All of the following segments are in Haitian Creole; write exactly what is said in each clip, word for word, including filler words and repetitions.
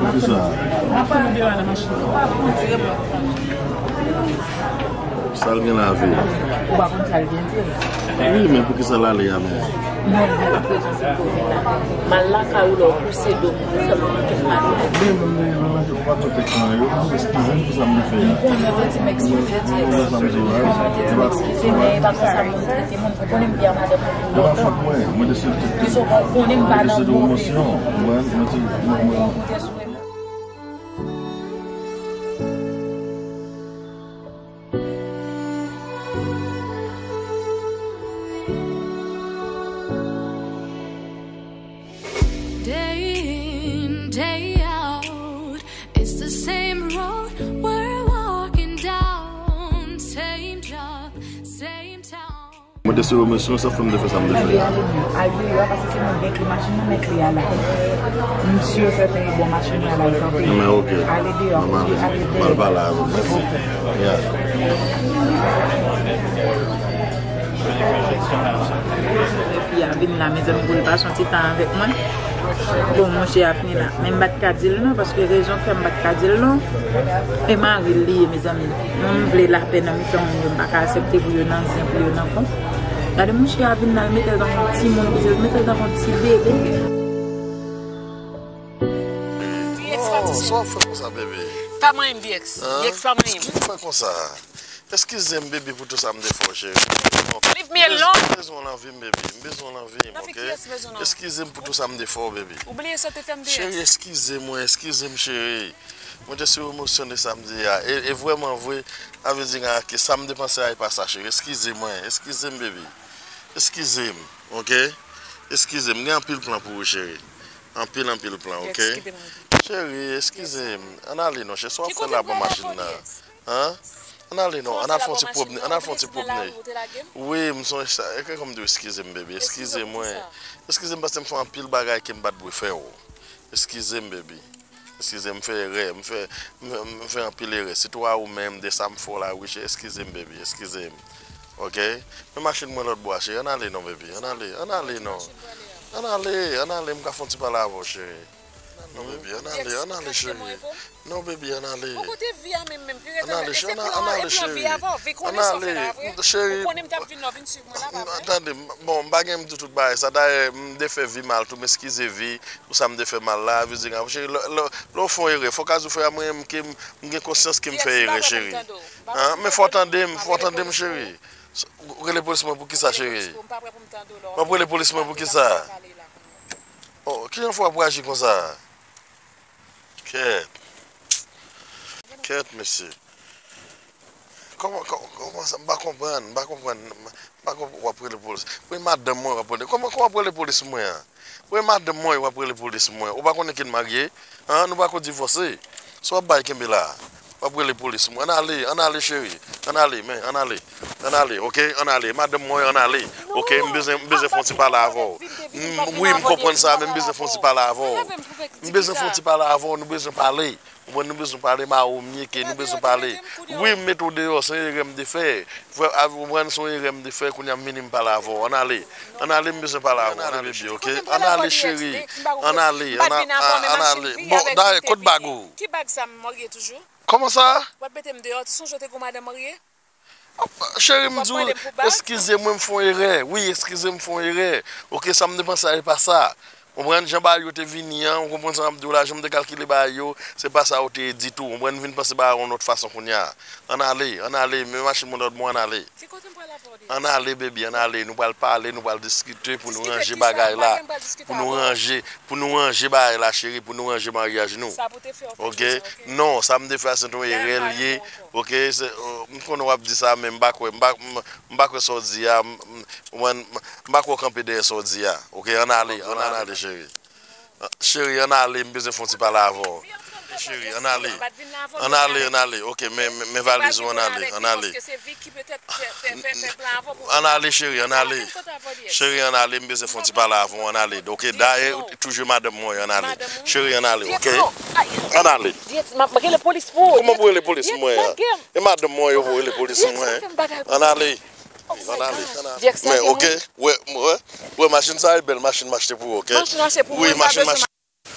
Poukisa? Sa l gen la vre? Ou pa konn sa l gen di. Wi, men poukisa l ale a menm? Non, li pa prezan se koze la. M al lakay ou la, ou pouse do m, ou fè m manke mal. Wi, men, men, men, men, ou pa tande kòman yo, eskize m pou sa m te fè a. M konnen ou te di m eskize, di eskize. M konnen ou te di m eskize, men e pa konsa moun trete moun. Ou konnen m byen madanm mwen pou lontan. Li sou ou konnen m pa nan yon move vi. Ou te sou Day in, day out, it's the same road we're walking down, same job, same town. Mwen te sou emosyon, sa fè m te fè sa m te fè a. Al deyò, paske se mwen bèk li machin nan, mèt li a la. M si e sèten li bon machin nan la, li kanpe. Men oke. Ale deyò, ale deyò. M al pale avè l, mèsi. Ya. Fi a vin la, mezanmi, pou l pase yon ti tan avèk mwen. Bon, monchè a vini la. Men m pa t ka di l non, paske rezon k fè m pa t ka di l non, e mari l li ye, mezanmi. Mwen, m vle lapè nan mitan moun yo, m pa ka aksepte pou yo nan zen, pou yo nan kont. Gade monchè a vin la, l mete l tankou yon timoun, li mete l tankou yon ti bebe. Oh, sa w ap fè konsa, bebe? Pa manyen m, Vyex. Vyex pa manyen m. Eskize mwen konsa. Eskize m, bebe, pou tout sa m te fè w, cheri. Leave me alone. M bezwen w nan vi m, bebe. M bezwen w nan vi m, oke? Eskize m pou tout sa m te fè w, bebe. Ou bliye sa w te fè m, Vyex? Cheri, eskize mwen, eskize m, cheri. Mwen te sou emosyon de sa m di a. E, e vrèman vre, a vle di ke sa m te panse a, e pa sa, cheri. Eskize mwen, eskize m, bebe. Eskize m, oke? Eskize m, m gen anpil plan pou ou, cheri. Anpil, anpil plan, oke? Cheri, eskize m. Ann ale non, cheri, sa w ap fè la bò machin nan? An? Ann ale non, ann al fè yon ti pwomne, ann al fè yon ti pwomne. Wi, m sonje sa, e kòm m di w, eskize m, bebe, eskize mwen. Eskize m paske m fè anpil bagay ke m pa t dwe fè w. Eskize m, bebe. Eskize m, m fè erè, m fè, m, m fè anpil erè. Sitou a ou menm, de sa m fè w la, wi, cheri, eskize m, bebe, eskize m. Oke? Men machin mwen lòt bò a, cheri, ann ale non, bebe, ann ale, ann ale non. Ann ale, ann ale, m ka fè yon ti pale avè w, cheri. Non, bebe, ann ale, ann ale, cheri. Non, bebe, ann ale. Ann ale, cheri, ann ale, cheri. Ann ale. Cheri. Tande, bon, m pa gen m di tout bagay sa. Dayè, m te fè Vi mal tou, m eskize Vi pou sa m te fè mal la. Vle di, cheri, lè, lè, lè w fè yon erè, fòk a di w fè a, mwen menm ke m, m gen konsyans ke m fè erè, cheri. An, men fò w tande m, fò w tande m, cheri. Ou rele polis mwen pou kisa, cheri? M ap rele polis mwen pou kisa? Oh, kijan fè w ap reyaji konsa? Kèt. Kèt, mesye. Kòman, kòman, kòman sa? M pa konprann, m pa konprann. M pa konprann, w ap rele polis. Pou e madanm mwen w ap rele. Kòman, kòman w ap rele polis mwen an? Pou e madanm mwen w ap rele polis mwen? Ou pa konnen ke n marye? An, nou pa ko divòse. Sa w ap bay kenbe la? W ap rele polis mwen. Ann ale, ann ale, cheri. Ann ale, men, ann ale. Ann ale, oke? Ann ale. Madanm mwen, ann ale. Oke, m bezwen, m bezwen fè yon ti pale avè w. M, wi, m konprann sa, men m bezwen fè yon ti pale avè w. M bezwen fè yon ti pale avè w, nou bezwen pale. Ou konprann, nou bezwen pale, m a ou m ye ke, nou bezwen pale. Wi, m mete w deyò, se yon erè m te fè. Frè, a, ou konprann, se yon erè m te fè, kounye a m vini m pale avè w. Ann ale. Ann ale, m bezwen pale avè w. Ann ale, bebe, oke? Ann ale, cheri. Ann ale, ann ale. Bon, dayè, kot bag ou? Ki bag sa m marye toujou? Kòman sa? W ap mete m deyò, sonje w te gon madanm marye? Cheri, m di w, eskize mwen, m fè yon erè. Wi, eskize m, m fè yon erè. Oke, sa m te panse a, e pa sa. Konprann jan bagay yo te vini an, ou konprann sa m ap di w la, jan m te kalkile bagay yo, se pa sa yo te ye ditou. Konprann, m vin panse bagay yo yon lòt fason kounye a. Ann ale, ann ale, men machin mwen lòt bò, ann ale. Ki kote m pral avè w deja? Ann ale, baby, ann ale. Nou pral pale, nou pral diskite pou nou ranje bagay la. Pou nou ranje, pou nou ranje bagay la, cheri, pou nou ranje maryaj nou. Oke? Non, sa m te fè a, se t yon erè l ye. Oke? Se, oh, m konnen w ap di sa, men m pa kwè, m pa, m, m pa kwè sa w di a. M, m, m, m pa kwè w kanpe dèyè sa w di a. Oke? Ann ale, ann, ann ale, cheri. Cheri, ann ale, m bezwen fè yon ti pale avè w. Cheri, ann ale. Ann ale, ann ale. Ok, men, men, men valiz ou, ann ale, ann ale. Ann ale, cheri, ann ale. Cheri, ann ale, m bezwen fè yon ti pale avè w, ann ale. Ok, dayè, ou toujou madanm mwen, ann ale. Cheri, ann ale, ok? Ann ale. Kòman pou rele polis mwen an? E madanm mwen yo pou rele polis mwen. Ann ale. Ann ale. Men, ok, wè, wè, wè, machin sa e bèl machin m achte pou ou, ok? Wi, machin, machin.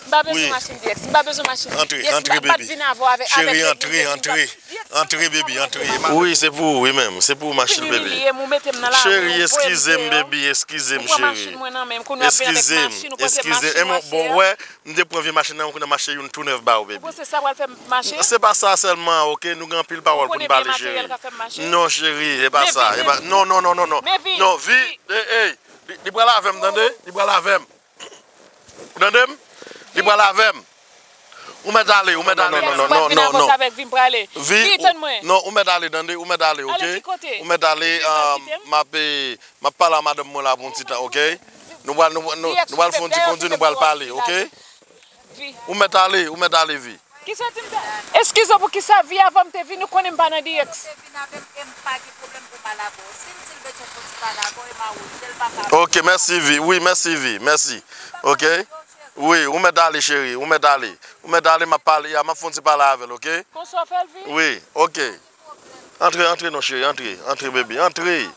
M pa bezwen machin, D X. M pa bezwen machin. Antre, antre, baby. Cheri, antre, antre. Antre, baby, antre. Wi, se pou ou, wi, menm. Se pou ou, machin, baby. Cheri, eskize m, baby, eskize m, cheri. Eskize m, eskize m. E bon, bon, wè, m te pran vye machin nan, m konnen m achte youn tou nèf ba ou, baby. Se pa sa sèlman, ok? Nou gen anpil pawòl pou n pale, cheri. Non, cheri, e pa sa. Non, non, non, non, non. Non, Vi, ey, ey. Li, li pral avè m, tande? Li pral avè m. Ou tande m? Li pral avè m. Ou mèt ale, ou mèt ale. Non, non, non, non, non, non. Vi, non, ou mèt ale, tande, ou mèt ale, ok? Ou mèt ale, m ap, m ap pale a madanm mwen la pou yon ti tan, ok? Nou pral, nou, nou, nou pral fè yon ti kondi, nou pral pale, ok? Ou mèt ale, ou mèt ale, Vi. Kisa w di m ta? Eskize w pou kisa, Vi, avan m te vini, ou konnen m pa nan D X. Ok, mèsi, Vi. Wi, mèsi, Vi. Mèsi. Ok. Wi, ou mèt ale, cheri. Ou mèt ale. Ou mèt ale, m ap pale. Ya, m ap fè yon ti pale avè l, ok? Konsa w fè l, Vi? Wi, ok. Antre, antre non, cheri, antre. Antre, baby, antre.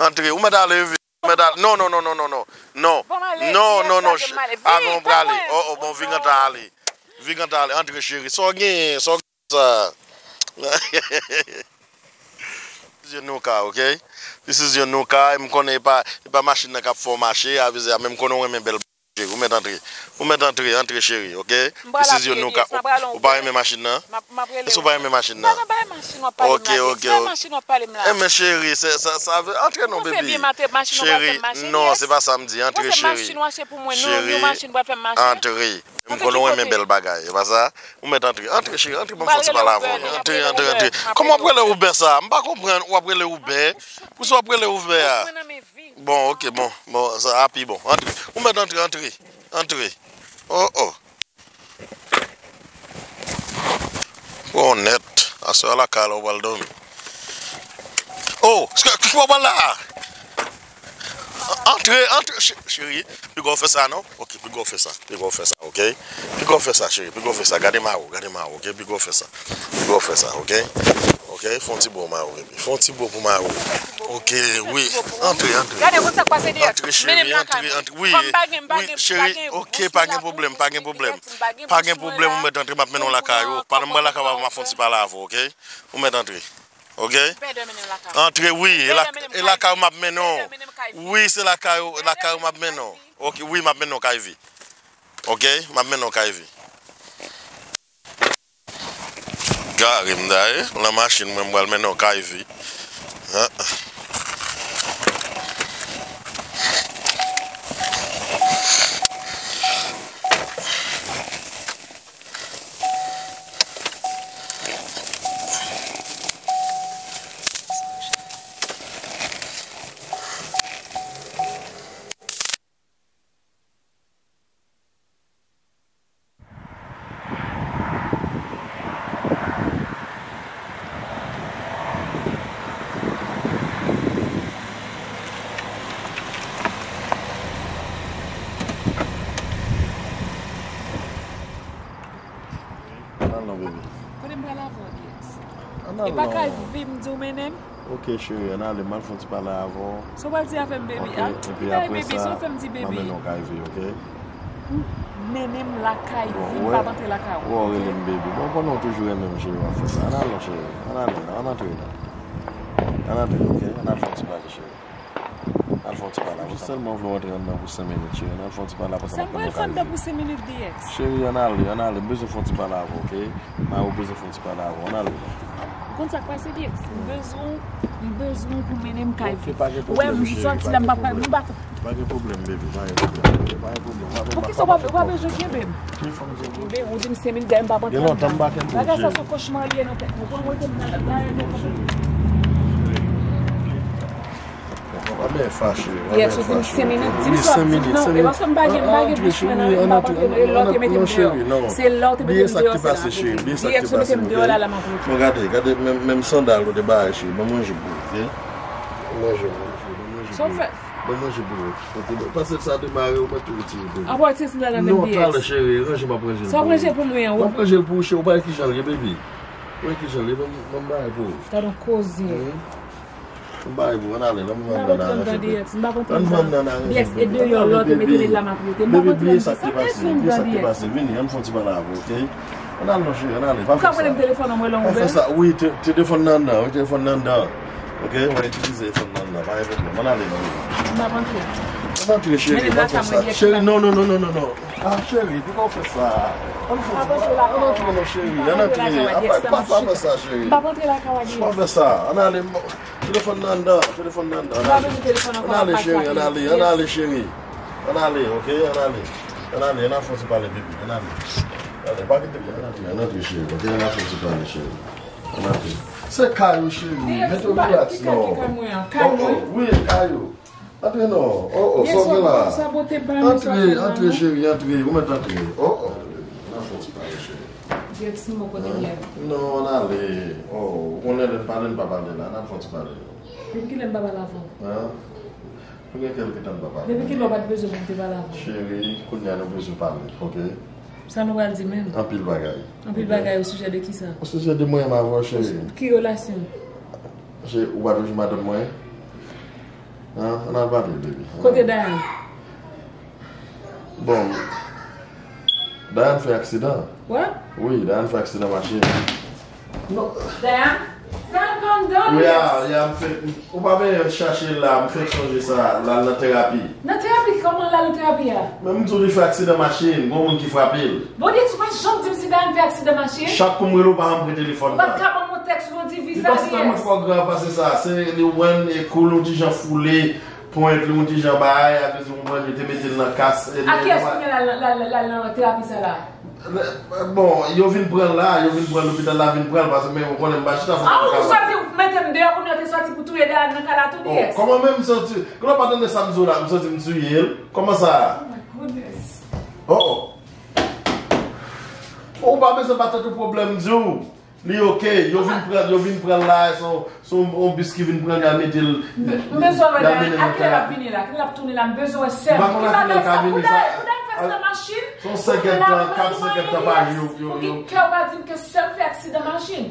Antre. Ou mèt ale, Vi. Ou mèt ale. Non, non, non, non, non, non. Non. Non, non, non, cheri. Avan w prale. Oh, oh, bon, Vi gentan ale. Vi gentan ale. Antre, cheri. Sa w genyen? Sa w genyen sa? This is your new car, ok? This is your new car. M konnen e pa, e pa machin nan k ap fè w mache, a vle di a, men m konnen w renmen bèl bagay, cheri. Ou mèt antre. Ou mèt antre, antre, cheri, ok? This is your new car. Ou, ou pa renmen machin nan? Èske w pa renmen machin nan? Ok, ok, ok. Enben, cheri, se, sa, sa vle, antre non, baby. Cheri, non, se pa sa m di. Antre, cheri. Cheri, antre. M konnen w renmen bèl bagay, e pa sa? Ou mèt antre. Antre, cheri, antre, ban m fè yon ti pale avè w. Antre, antre, antre. Kòman w ap rele Uber sa? M pa konprann, w ap rele Uber. Poukisa w ap rele Uber a? Bon, ok, bon, bon, sa a pi bon. Antre. Ou mèt antre, antre. Antre. Oh, oh. Pran w nèt. Aswè a lakay la, ou pral dòmi. Oh, ki w pral la? Antre, antre, che-, cheri. Piga w fè sa, non? Ok, piga w fè sa. Piga w fè sa, ok? Piga w fè sa, cheri. Piga w fè sa. Gade mayo, gade mayo, ok? Piga w fè sa. Piga w fè sa, ok? Ok, fè yon ti bo mayo, baby. Fè yon ti bo pou mayo. Ok, wi. Antre, antre. Gade, konn sa k pase, D X. Antre, cheri, antre, antre. Wi, wi, cheri. Ok, pa gen pwoblèm, pa gen pwoblèm. Pa gen pwoblèm, ou mèt antre, m ap mennen w lakay ou. Pandan m pral lakay ou, m ap fè yon ti pale avè w, ok? Ou mèt antre. Ok? Antre, wi. E la, e lakay ou m ap mennen w. Wi, se lakay ou, lakay ou m ap mennen w. Ok, wi, m ap mennen w kay Vi. Ok? M ap mennen w kay Vi. Gare m dayè, nan machin mwen, m pral mennen w kay Vi. Hein? Ann al non, baby. Kote m pral avè w, D X? Ann al non. E pa kay Vi m di w mennen m? Ok, cheri, ann ale, m al fè yon ti pale avè w. Sa w pral di avè m, baby? Ok, epi apre sa, m ap mennen w kay Vi, ok? Ou mennen m lakay Vi, m p ap antre lakay ou. Wè w rele m baby. Bon, konnen w toujou renmen m, cheri, w ap fè sa. Ann al non, cheri. Ann ale non, ann antre non. Ann antre, ok? Ann al fè yon ti pale, cheri. Al fè yon ti pale avè w. Jis sèlman vle w antre anndan pou senk minit, cheri. Ann al fè yon ti pale, apre sa m ap mennen w kay Vi. Sa m pral fè anndan pou senk minit, D X? Cheri, ann ale, ann ale. M bezwen fè yon ti pale avè w, ok? Mayo bezwen fè yon ti pale avè w. Ann ale non. Ou konn sa k pase, D X? M bezwen, m bezwen w pou mennen m kay Vi. Ok, pa gen pwoblèm, cheri, pa gen pwoblèm. Pa gen pwoblèm, baby, pa gen pwoblèm. Pa gen pwoblèm. Poukisa w pa, w pa bezwen kenbe m? Kenbe m, ou di m senk minit, dèyè m p ap antre anndan. Gen lontan m pa kenbe w, cheri. Bagay sa se yon kochma li ye nan tèt mwen. Ou pran mwen nan, nan, nan, Mwen fache, mwen fache. Di m senk minit, di m sa, di m non. E paske m pa gen, m pa gen bouch mwen nan, m pa antre, e lè w te mete m deyò. Se lè w te mete m deyò, se la. Di X ou mete m deyò la, la m ap rete. Bon, gade, gade, menm, menm sandal ou te bay, cheri. Ban manje pou ou, ok? Ban manje pou ou, cheri. Ban manje pou ou. Ban manje pou ou. Kote, pase sa demare, ou mèt tou retire pou ou. Apa w retire sandal nan menm. Non, talè, cheri, ranje m ap ranje l pou ou. Sa w ap ranje pou mwen an, w ap ranje l pou ou, cheri, ou pa wè kijan l ye, baby. Ou wè kijan l ye, ban m, ban m bay pou ou. Gade yon koze. Ann bay pou, ann ale, nan mwen nan aranje. Ann mwen nan aranje. Yes, e deyò lòt, e mete la m ap rete. M pa kontre andan deyò. Bliye sa k te pase, vini, ann fè yon ti pale avè w, ok? Ann ale non cheri, ann ale, pa fè sa. Ou ka pran telefòn nan mwen lan ouvè. Pa fè sa, wi, te- telefòn nan andan, wi, telefòn nan andan. Ok, w a itilize telefòn nan andan, pa gen pwoblèm. Ann ale non. M pa kontre. Ann antre cheri, pa fè sa. Cheri, non, non, non, non, non, non. Ah, cheri, poukò w fè sa? Ann fè, ann antre non cheri, ann antre. Pa, pa, pa fè sa cheri. M pa kontre la kawadi. Pa fè sa, ann ale. Telefòn nan anndan, telefòn nan anndan. Ann ale. Ann ale, cheri, ann ale, ann ale, cheri. Ann ale, ok, ann ale. Ann ale, ann al fè yon ti pale, baby, ann ale. Ann ale, pa kite m, ann antre, ann antre, cheri, ok, ann al fè yon ti pale, cheri. Ann antre. Se kay ou, cheri, mete w relax, non. Oh, oh, wi, kay ou. Antre, non. Oh, oh, sa w gen la? Antre, antre, cheri, antre, ou mèt antre. Oh, oh, ann al fè yon ti pale, cheri. Dirèk si mwen kote m ye. Non, ann ale. Oh, ou konnen lè n pale, n pa pale la. N ap fè yon ti pale. Depi kilè m pa pale avè w? Hein? Ou gen kèlke tan n pa pale. Depi kilè w pa t bezwen pou m te pale avè w? Cheri, kounye a nou bezwen pale, ok? Sa nou pral di menm? Anpil bagay. Anpil bagay o sijè de kisa? O sijè de mwen menm avè w, cheri. Ki relasyon? Cheri, ou pa toujou madanm mwen? Hein? Ann al pale, baby. Kote Dayan? Bon, Dayan fè aksidan. What? Wi, Dayan fè aksidan machin. Non. Dayan? Sa l konn do li? Wi, a, ya, m fè, ou pa bezwen chache l la, m fèk sonje sa, l al nan terapi. Nan terapi? Kòman l al nan terapi a? Men m di w li fè aksidan machin, gon moun ki frape l. Bondye, ou pa janm di m si Dayan fè aksidan machin? Chak kou m rele w, ou pa janm pran telefòn nan. Ou pa t ka ban m yon tèks, yon divi, sa li ye? Li pa si tèlman twò grav pase sa, se li wè n e kou l yon ti jan foule. Ponyèt li yon ti jan bay, apre se yon ponyèt yo te mete l nan kas. A kiyès kounye a l al, l al, l al nan terapi sa la? Bon, yo vin pran l la, yo vin pran l lopital la, vin pran l, paske men ou konnen m pa chita fè. Ah, ou soti mete m deyò, kounye a w te soti pou touye Dayan nan kay la tou, D X. Oh, kòman menm soti? Kounye a w pa tande sa m di w la, m soti m touye l? Kòman sa? Oh my goodness. Oh, oh. Ou pa bezwen ba tèt ou pwoblèm, di w. Li ok, yo vin pran, yo vin pran l la, se yon, se yon, yon bis ki vin pran l, y al mete l, y al mennen l nan kay la. M bezwen wè Dayan, a kilè l ap vini la, kilè l ap tounen la, m bezwen wè sè m. M pa konn a kilè l ka vini sa. Pou Dayan fè aksidan machin, se yon senk èdtan, kat, senk èdtan pa jou, yo, yo, yo. Pou ki kè w pa di m ke sè m fè aksidan machin?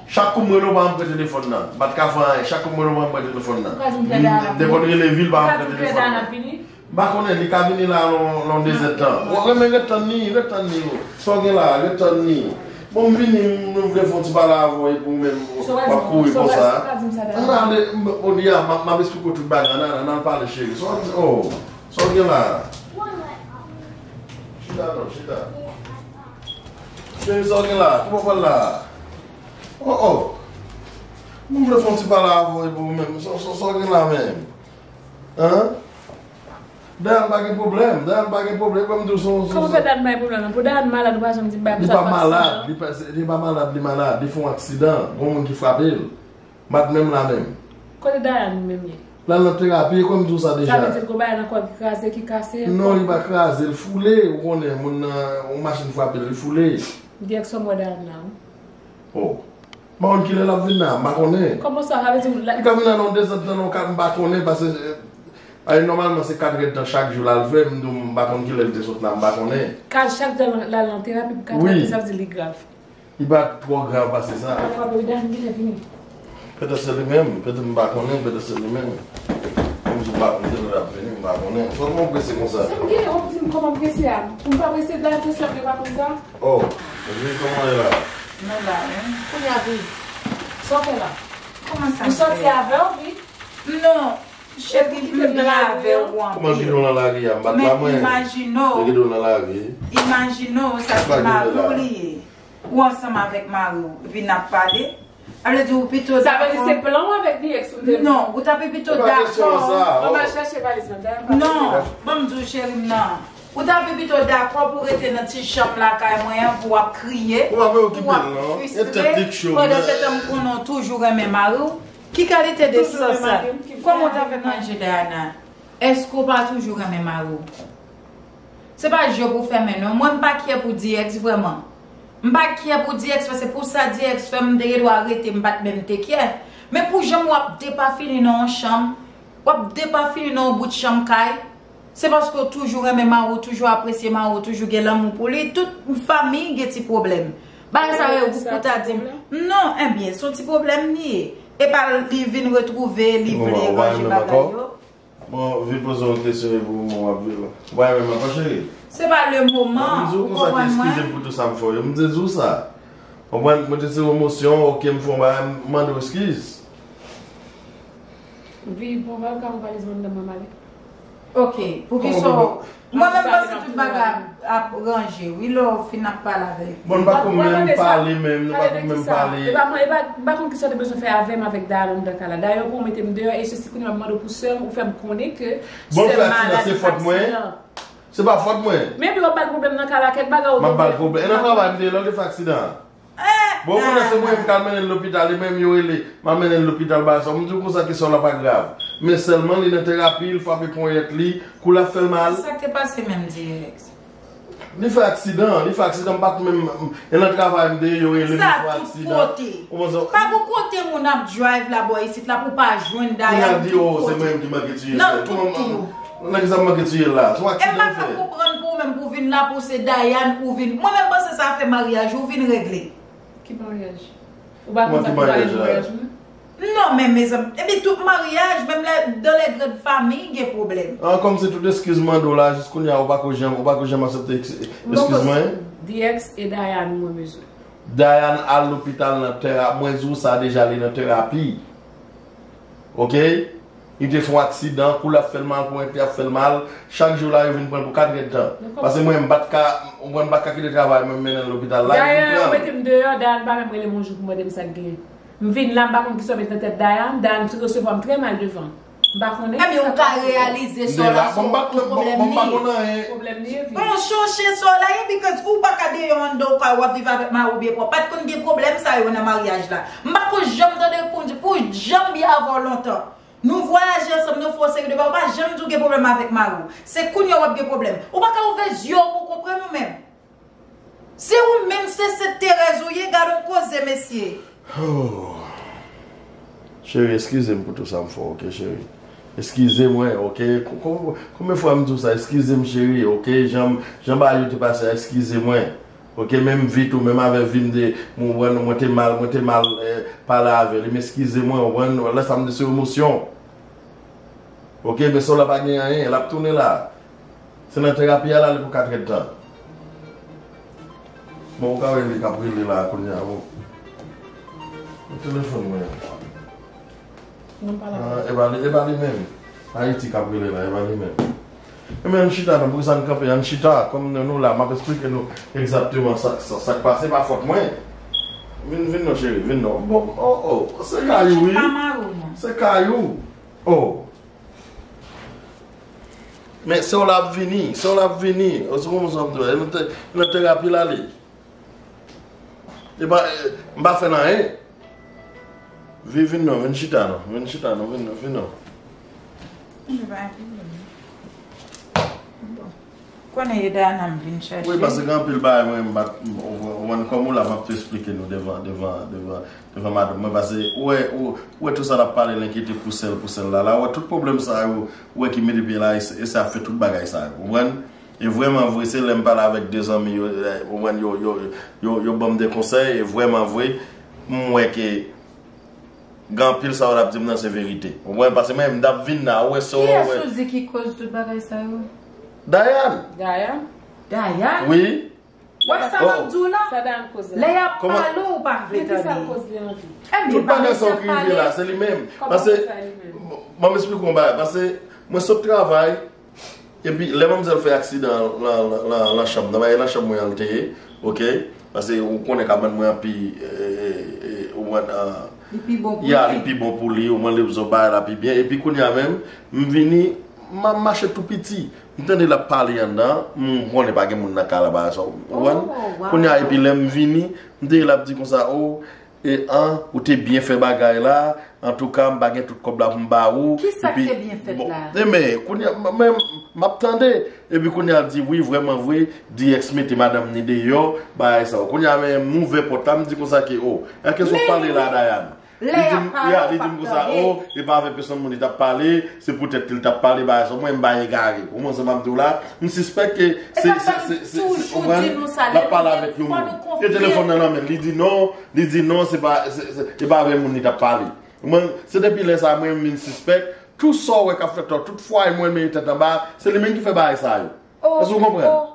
Chak kou m rele w, w pa janm pran telefòn nan. M pa t ka fè anyen, chak kou m rele w, w pa janm pran telefòn nan. Ou ka di m kilè Dayan ap vini? M te konn rele vil, pa janm pran telefòn nan. M pa konnen, li ka vini la nan, nan dezèdtan. Ou renmen ret tann li, ret tann li. Sa w gen la, ret tann li. Bon, m vini, m vle fè yon ti pale avè w, epi ou menm, w ap kouri konsa. Ann ale, m, Odia, m ap, m ap esplike w tout bagay, ann ale, ann al pale, cheri. Sa w ap di, oh, sa w gen la? Chita non, chita. Cheri, sa w gen la? Ki bò w pral la? Oh, oh. M vle fè yon ti pale avè w, epi ou menm, sa, sa, sa w gen la menm? Hein? Dayan pa gen pwoblèm, Dayan pa gen pwoblèm, ban m di w se yon, se yon. Kòman fè Dayan pa gen pwoblèm? Pou Dayan malad, ou pa janm di m bagay konsa. Li pa malad, li pa, se, li pa malad, li malad, li fè yon aksidan, gon moun ki frape l. M pa t menm la menm. Kote Dayan menm ye? L al nan terapi, e kòm m di w sa deja. Sa vle di l gon bagay nan kò l ki kraze, ki kase? Non, li pa kraze, l foule, ou konnen, moun nan, yon machin frape l, li foule. Direksyon m wè Dayan la, wi. Oh. M pa konn kilè l ap vin la, m pa konnen. Kòman sa, sa vle di w la? Li ka vin la nan yon dezèdtan, nan yon kat, m pa konnen, paske, eh, ay, nòmalman, se katrèdtan chak jou l al fè, m di w, m pa konn kilè l te sot la, m pa konnen. Ka chak jou l al nan terapi pou katrèdtan, sa vle di li grav. Li pa twò grav pase sa. Papa, Dayan genlè vini. Petèt se li menm, petèt m pa konnen, petèt se li menm. Kòm si m pa konn kilè l ap vini, m pa konnen. Sa w konn prese konsa? Sa m genyen, w ap di m kòman m prese a? Pou m pa prese, Dayan te sèl, yo pa konn sa? Oh, epi kòman w ye la? Nou la, wi. Kounye a, pi. Sa w fè la? Kòman sa m fè? M sòti avè w, pi. Non, cheri, m byen avè w anpil. Kòman kite w nan lari a? M pa t la, mwen. Men imajine w. Mwen kite w nan lari. Imajine w, sa se mari w li ye. Ou ansanm avèk mari w, vin ap pale. Sa vle di ou pito dakò. Sa vle di se plan w avèk D X ou te. Non, ou ta pi pito dakò. Ou pa kesyon sa. Mwen al chèche valiz mwen, dayè m pa. Non, ban m di w, cheri m nan. Ou ta pi pito dakò pou rete nan ti chanm lakay mwen an, pou w ap kriye, pou w ap fristre, pandan se tan m konnen w toujou renmen mari w. Ki kalite de sansal? Kòman w ta fè manje Dayana? Èske w pa toujou renmen mari w? Se pa je pou fèmen non. Mwen m pa kyè pou di èks vrèman. M pa kyè pou di èks paske pou sa di èks fè m te gen dwa rete m pa t menm te kyè. Men pou jan w ap depafini nan yon chanm, w ap depafini nan yon bout chanm kay, se paske w toujou renmen mari w, toujou apresye mari w, toujou gen lanmou pou li. Tout fanmi gen ti pwoblèm. Bagay sa yo ou ta di m. Non, ebyen, se yon ti pwoblèm li ye. E pa li vin retwouve, li vle ranje bagay yo. Bon, vin poze yon kesyon epi w ap viv. Ou pa renmen m ankò, cheri? Se pa le moman, ou konprann mwen? M di w konsa ki eskize m pou tout sa m fè w yo. M te di w sa. Konprann? Mwen te sou emosyon, oke, m fè yon bagay, m mande w eskiz. Vi, bon, va ka ou valiz mwen m ale. Ok, poukisa w Mwen menm panse tout bagay ap ranje wi lè w fin ap pale avè l. Bon, nou pa ko menm pale menm, nou pa ko menm pale. E pa mwen, e pa, m pa konn kisa w te bezwen fè avè m avèk Dayana anndan kay la. Dayè ou pwomete m deyò e se si kounye a m mande w pou sè m, ou fè m konnen ke sè m malad, li fè aksidan. Se pa fòt mwen. Men epi w ap ba l pwoblèm nan kay la, kèk bagay ou te vle. M ap ba l pwoblèm. E nan travay m te ye lè w te fè aksidan an. Bon, kounye a se mwen menm k al mennen l lopital, e menm yo rele m al mennen l lopital bagay sa. M di w konsa kesyon la pa grav. Men sèlman li nan terapi, l frape ponyèt li, kou l ap fè l mal. Sa k te pase menm di Alex? Li fè aksidan, li fè aksidan, m pa t menm, e nan travay m te ye, yo rele m, li fè aksidan. Sa tout kote. Pa gon kote moun ap drive la bò isit la pou pa jwenn Dayane tout kote. Kounye a di, o, se mwen menm ki manke tiye l. Nan tout yo. Nèg sa manke tiye l la. Se yon aksidan l fè. E m pa ka konprann pou ou menm pou w vin la pou se Dayane ou vin. Mwen menm panse sa afè maryaj ou vin regle. Ki maryaj? Ou pa konn sa ki pale nan maryaj mwen? Non men mezanmi. Epi tout maryaj, menm lè dans les grandes familles gen pwoblèm. An kòm se tout eskiz m mande w la, jis kounye a ou pa ko janm, ou pa ko janm aksepte eskiz mwen? D X e Dayane mwen bezwen. Dayane al lopital nan tera, mwen di w sa deja li nan terapi. Oke? Li te fè yon aksidan, kou l ap fè l mal, ponyèt li ap fè l mal. Chak jou la, yo vin pran l pou kat èdtan. Paske mwen, m pa t ka, ou konprann, m pa t ka kite travay mwen, m mennen l lopital la, yo vin pran l. Dayè, yo mete m deyò, Dayane pa menm rele m yon jou pou mande m sa k genyen. M vin la, m pa konn kisa yo met nan tèt Dayane, Dayane resevwa m trè mal devan. M pa konnen. Ebyen, ou ka reyalize sè w la se yon pwoblèm li ye. Pwoblèm li ye, wi. Bon, chonche sè w la ye, because ou pa ka deyò anndan w kay w ap viv avèk mari w byen pwòp. Pa t konn gen pwoblèm sa yo nan maryaj la. M pa ko janm tande pou, pou janm byen avè w lontan. Nou vwayaje ansanm, nou fè yon seri de bagay, ou pa janm di w gen pwoblèm avèk mari w. Se kounye a w ap gen pwoblèm. Ou pa ka ouvè zye w pou w konprann ou menm. Se ou menm, se Sent Terèz ou ye, gad on koze, mesye. Oh. Cheri, eskize m pou tout sa m fè w, oke, cheri? Eskize mwen, oke? Ko-, ko-, konbyen fwa m di w sa? Eskize m, cheri, oke? Jan, jan bagay yo te pase a, eskize mwen. Oke, menm Vi tou, menm avè Vi m te, mwen, mwen, mwen te mal, mwen te mal eh, pale avè li. M eskize mwen, ou konprann? Lè sa m te sou emosyon. Oke, men sè w la pa gen anyen, l ap tounen la. Se nan terapi a l ale pou kat èdtan. Bon, ou ka wè li k ap rele la kounye a, bon. Nan telefòn mwen an. Non, pa la. Ah, e pa li, e pa li menm. Ayiti k ap rele la, e pa li menm. Ebyen, ann chita non, poukisa n kanpe? Ann chita, kòm nou, nou la, m ap esplike nou egzakteman sa, sa, sa k pase, pa fòt mwen. Vin, vin non, cheri, vin non. Bon, oh, oh, se kay ou, wi. Se kay ou. Oh. Men sè w la ap vini, sè w la ap vini. Ou sou konprann sa m di w la? E nan te, nan terapi l ale. E pa, eh, m pa fè l anyen. Vi, vin non, vin chita non, vin chita non, vin non, vin non. Mwen pa gen pwoblèm. Bon. Konnen e Dayana m vin chache. Wi, paske gen anpil bagay mwen m pa t, ou, ou, ou konn kòm ou la, m ap tou esplike nou devan, devan, devan, devan madanm mwen, paske ou wè, ou, ou wè tout sa l ap pale l enkyete pou sè l, pou sè l la, la, ou wè tout pwoblèm sa yo, ou wè ki mete pye la, e se, e se ap fè tout bagay sa yo, ou konprann? E vrèman vre, se lè m pale avèk de zanmi yo, eh, ou konprann, yo, yo, yo, yo ban m de konsèy, e vrèman vre, m wè ke gen anpil sa yo t ap di m nan se verite. Ou konprann, paske mwen menm m t ap vin la, ou wè sa w wè. Kiyès ou di ki koz tout bagay sa yo? Dayan. Dayan? Dayan? Wi. Wè sa m ap di w la? Sa Dayan koz la? Lè y ap pale w, ou pa vle tande. Men kisa l koz li anvi? Tout bagay sa yo ki rive la, se li menm. Paske, ban m esplike w yon bagay, paske mwen sot travay, epi lè manmzèl fè aksidan lan, lan, lan, lan chanm nan, e lan chanm mwen an l te ye, oke? Paske ou konnen kabann mwen an pi, eh, eh, eh, ou konprann, ah, li pi bon pou li. Ya, li pi bon pou li, ou konprann, li bezwen bagay la pi byen. Epi kounye a menm, m vini, m ap mache tou piti. M tande l ap pale anndan, m konnen pa gen moun nan kay la, bagay sa, ou konprann? Kounye a, epi lè m vini, m tande l ap di konsa, o, e an, ou te byen fè bagay la, Antouka, m pa gen tout kòb la pou m ba ou. Ki sa k te byen fèt la? Enben, kounye a, m, m, m ap tande. Epi kounye a, l di, wi, vrèman vre, D X mete madanm ni deyò, bagay sa yo. Kounye a, men, m ouvè pòt la, m di konsa ke, o, èske se w pale la, Dayane? Li di m, ya, li di m konsa, o, e pa avèk pèsonn moun li t ap pale, se poutèt ke li t ap pale, bagay sa yo. Mwen, m pa egare. Ou konprann sa m ap di w la? M sispèk ke se, se, se, se, se, ou konprann? L ap pale avèk yon moun. E telefòn nan nan men l. Li di non, li di non, se pa, se, se, e pa avèk moun li t ap pale. Mwen, se depi lè sa a, mwen, m vin sispèk. Tout sa w wè k ap fèt la, tout fwaye mwen, men tèt anba, se li menm ki fè bagay sa yo. Èske w konprann?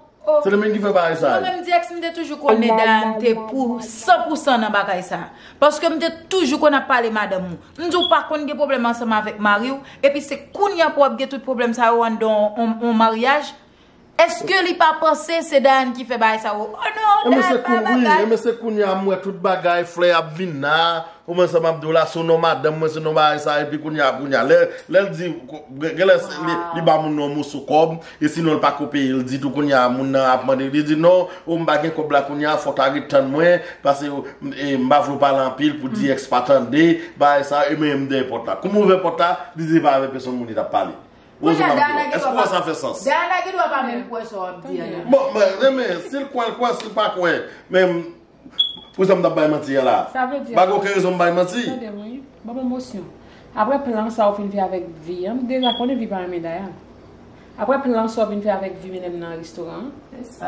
Se li menm ki fè bagay sa yo. Mwen menm, D X, m te toujou konnen Dayane te pou san pou san nan bagay sa. Paske m te toujou konn ap pale madanm ou. M di w pa konn gen pwoblèm ansanm avèk mari w, epi se kounye a pou w ap gen tout pwoblèm sa yo anndan yon, yon, yon maryaj. Èske li pa panse se Dayane ki fè bagay sa yo? Oh non, Dayane pa bagay. Enben se kounye a m wè tout bagay, flè ap vin la. Ou konprann sa m ap di w la, se non madanm mwen, se non bagay sa, epi kounye a, kounye a, lè, lè l di, genlè li, li ba moun nan yon moso kòb, e sinon l pa ko peye l ditou, kounye a, moun nan ap mande, li di non, o m pa gen kòb la kounye a, fò w ta ret tann mwen, paske, e, m pa vle w pale anpil pou D X pa tande, bagay sa, e men m dèyè pòt la. Kou m ouvè pòt la, li di se pa avèk pèsonn moun li t ap pale. Ou konprann sa m ap di w? Èske w wè sa fè sans? Dayana gen dwa pa menm kwè sa w ap di a la. Bon, men, men, si l kwè, l kwè, si l pa kwè, men, Poukisa m t ap bay manti a la? Sa vle di, m pa gen okenn rezon m bay manti. Tande mwen, ban m emosyon. Apre plan sa w fin fè avèk Vi an, m deja konnen Vi pa renmen Dayane. Apre plan sa w fin fè avèk Vi mennen m nan restoran an,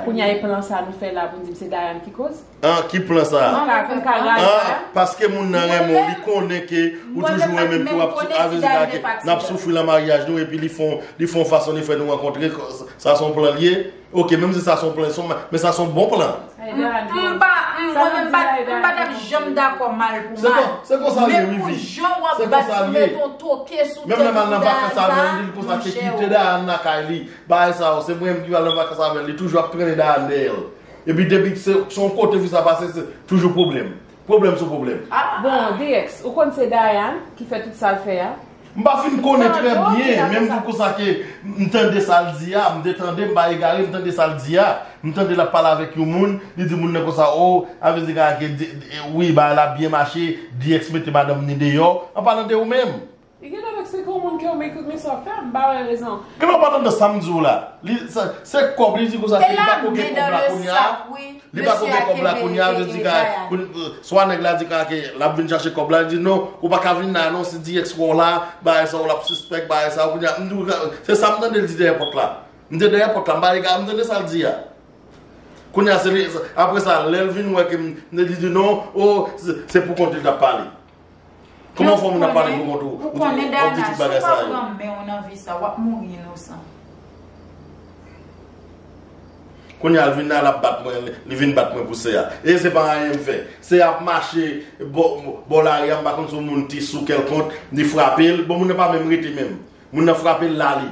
kounye a e plan sa nou fè la pou n di m se Dayane ki koz? An, ki plan sa? Pou n ka, pou n ka rayi Dayane? Paske moun nan renmen w, li konnen ke ou toujou renmen l, pou ap, a vle di ke n ap soufri nan maryaj nou, epi li fè yon, li fè yon fason, li fè nou rankontre, sa se yon plan l ye? Ok, menm si sa se yon plan, se yon, men sa se yon bon plan. M, m pa, m, mwen menm, m pa, m pa t ap janm dakò mal pou mal. Se konsa l ye, wi, Vi. Men pou jan w ap bat pou met yon toke sou tèt Dayane sa, monchè, o. Menm lè m al nan vakans avè l, li di l konsa, ki kite Dayane lakay li. Bagay sa yo, se mwen menm ki pral nan vakans avè l, li toujou ap trennen Dayane dèyè l. Epi depi se, se yon kote fi sa pase, se toujou pwoblèm. Pwoblèm sou pwoblèm. Bon, D X, ou konn se Dayane ki fè tout sa l fè a? M pa fin konnen trè byen, men m di w konsa ke m tande sa l di a, m te tande, m pa egare, m tande sa l di a. M tande l ap pale avèk yon moun, li di moun nan konsa, o, a vle di ke, wi, bagay la byen mache, D X mete madanm ni deyò, an palan de ou menm. Li gentan ap eksplike yon moun ke, men, men sa w fè, m pa wè rezon. Genlè w pa tande sa m di w la. Li, sa, se kòb, li di konsa ke li pa ko gen kòb la kounye a. Li pa ko gen kòb la kounye a, vle di ka, swa nèg la di ka ke l ap vin chache kòb la, li di non, ou pa ka vin la non, si D X wè w la, bagay sa yo l ap sispèk, bagay sa yo kounye a, m di w, se sa m tande l di dèyè pòt la. M te dèyè pòt la, m pa egare, m tande sa l di a. Kounye a, se li, apre sa, lè l vin wè ke m, li di non, o, se, se pou kont li t ap pale. Kòman w fè moun ap pale pou kont ou? Ou konnen, Dayana, si w pa pran men w nan vi sa, w ap mouri inosan. Kounye a, l vin la, l ap bat mwen, li vin bat mwen pou sè a. E se pa anyen m fè. Sè a ap mache bò, bò lari a, m pa konn si yon moun te sou kèlkonk, li frape l. Bon, moun nan pa menm rete menm. Moun nan frape l, l ale.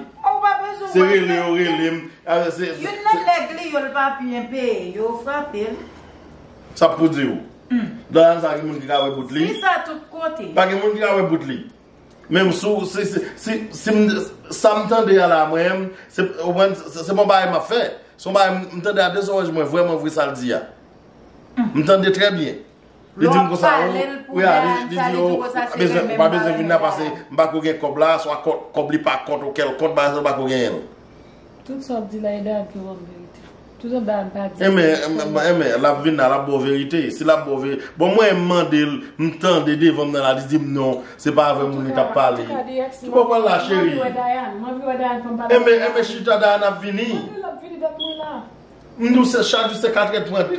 Se rele yo rele m. Youn nan nèg li yo, l pa byen peye, yo frape l. Sa pou di w. Dayana sa gen moun ki ka wè bout li? Fi sa tout kote. Pa gen moun ki ka wè bout li. Menm si, si, si, si, si m, sa m tande a la, mwen, se, ou konprann, se, se pa yon bagay m ap fè. Se yon bagay m, m tande a de zorèy mwen, vrèman vre sa l di a. M tande trè byen. Li di m konsa, wi, a, li, li di yo, ou pa bezwen vin la, paske m pa ko gen kòb la, swa kòb, kòb li pa kont ou kèlkonk, bagay sa, ou pa ko genyen l. Tout sa w ap di la, e Dayane ki ban m verite. Tout sa Dayane pa di. Enben, enben, enben, l ap vin la, l ap ba w verite. Si l ap ba w verite. Bon, mwen, m mande l, m tande devan m nan la, li di m non, se pa avè moun li t ap pale. Antouka, D X, ki bò pral la, cheri? Mwen anvi wè Dayane, mwen anvi wè Dayane, fò m pale. Enben, enben, chita, Dayane ap vini. Mwen anvi l ap vini dat mwen la. M di w se chak jou se katrè trant,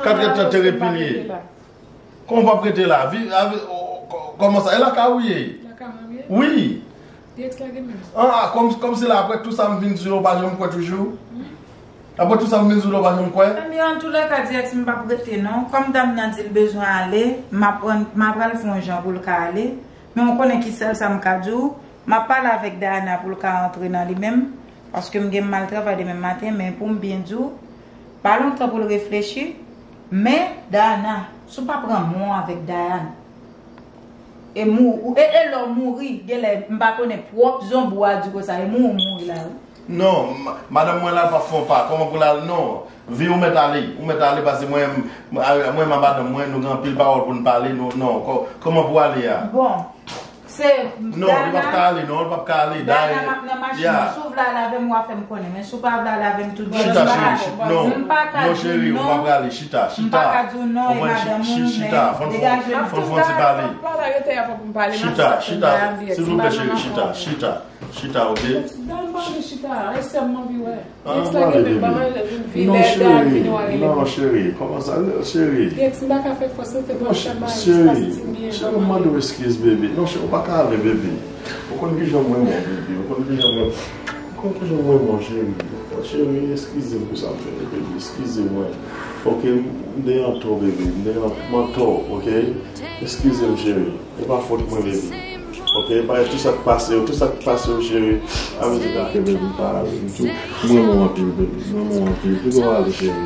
katrè trant te repilye. Kòman w p ap rete la? Vi, avi, o, kò-, kòman sa? E lakay ou ye? Lakay mwen ye? Wi. Di èks la gen menm. An, a, kòm, kòmsi la, apre tout sa m vin di w la, ou pa janm kwè toujou? Apre tout sa m vin di w la, ou pa janm kwè? Ebyen, antoulèka, di èks m p ap rete non. Kòm dam nan di l bezwen ale, m ap rann, m ap al fè yon jan pou l ka ale. Men w konnen ki sèl sa m ka di w, m ap pale avèk Dayana pou l ka antre nan li menm, paske m gen m al travay demen maten, men pou m byen di w, pa lontan pou l reflechi, men Dayana, si w pa pran men w avèk Dayana, e mou-, e, e lè w mouri, genlè, m pa konnen pwòp zonbi w a di konsa, e mouri w mouri la, wi. Non, ma-, madanm mwen la pa fè yon pa. Kòman pou l al? Non. Vi, ou mèt ale. Ou mèt ale, paske mwen, mwen, mwen, madanm mwen, nou gen anpil pawòl pou n pale. Nou, non. Kò-, kòman pou ale a? Bon. Non, li p ap ka ale, non, li p ap ka ale. Dayè, nan machin, si w vle ale avè m, w a fè m konnen. Men si w pa vle ale avè m tout bon, chita, cheri, non, non, cheri, ou pa prale, chita, chita. Ou konprann, chita, fòn, fòn, fòn ti pale. Chita, chita, silvouplè, cheri, chita, chita, chita, oke? Ban m pale, chita, e sè m anvi wè. Ex la gen menm ban manje vin vilè dal vini wè rele. Non, cheri, kòman sa, cheri? Ex m pa ka fè fòs, se te pran chan mari, se pa santi m byen. Cheri, m mande w eskiz, bebe. Non, cheri, ou pa ka ale, bebe. Ou konn kijan mwen bon, bebe. Ou konn kijan mwen, ou konn kijan mwen bon, cheri. Cheri, eskize m pou sa m fè, bebe. Eskize mwen. Oke, m te an tò, bebe. M te an, m an tò, oke? Eskize m, cheri. E pa fòt mwen, bebe. Oke, e pa tout sa k pase yo, tout sa k pase yo, cheri. A vle di, gade, bebe, m pa ale m tou. M renmen w anpil, bebe. M renmen w anpil. Pito w ale, cheri.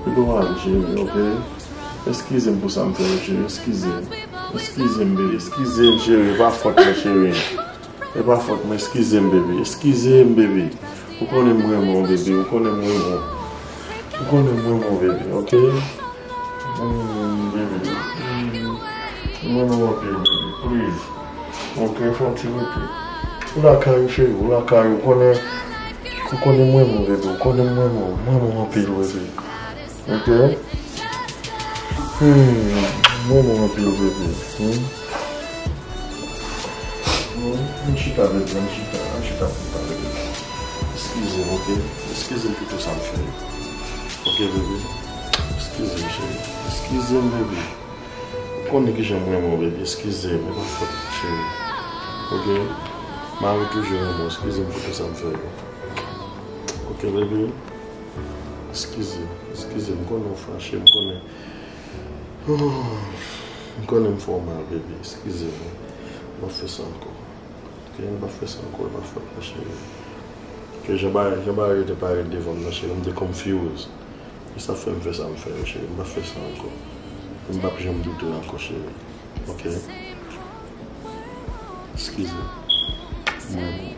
Pito w ale, cheri, oke? Eskize m pou sa m fè yo, cheri. Eskize m. Eskize m, bebe. Eskize m, cheri. E pa fòt mwen, cheri. E pa fòt mwen. Eskize m, bebe. Eskize m, bebe. Ou konnen m renmen w, bebe. Ou konnen m renmen w. Ou konnen m renmen w, bebe, oke? Mm, bebe. Mm. M renmen w anpil, bebe. Please. Oke, fè yon ti rete. Ou lakay ou, cheri, ou lakay ou. Konnen, ou konnen m renmen w, bebe. Ou konnen m renmen w. M renmen w anpil, bebe. Oke? Hmm, m renmen w anpil, bebe. Hmm? Hmm? Ann chita, bebe, ann chita. Ann chita pou n pale, bebe. Eskize m, oke? Eskize m pou tout sa m fè yo. Oke, bebe? Eskize m, cheri. Eskize m, bebe. Ou konnen kijan m renmen w, bebe. Eskize m. E pa fòt mwen, cheri. Oke? Mari toujou renmen w. Eskize m pou tout sa m fè yo. Oke, bebe? Eskize m. Eskize m. M konnen w fache. M konnen. Oh, m konnen m fè w mal, bebe. Eskize m. M p ap fè sa ankò. Oke, m p ap fè sa ankò, e pa fòt mwen, cheri. Ke jan bagay, jan bagay yo te parèt devan m nan, cheri, m te confuse. E sa fè m fè sa m fè yo, cheri. M p ap fè sa ankò. E m p ap janm doute w ankò, cheri. Oke? Eskize. Mwen,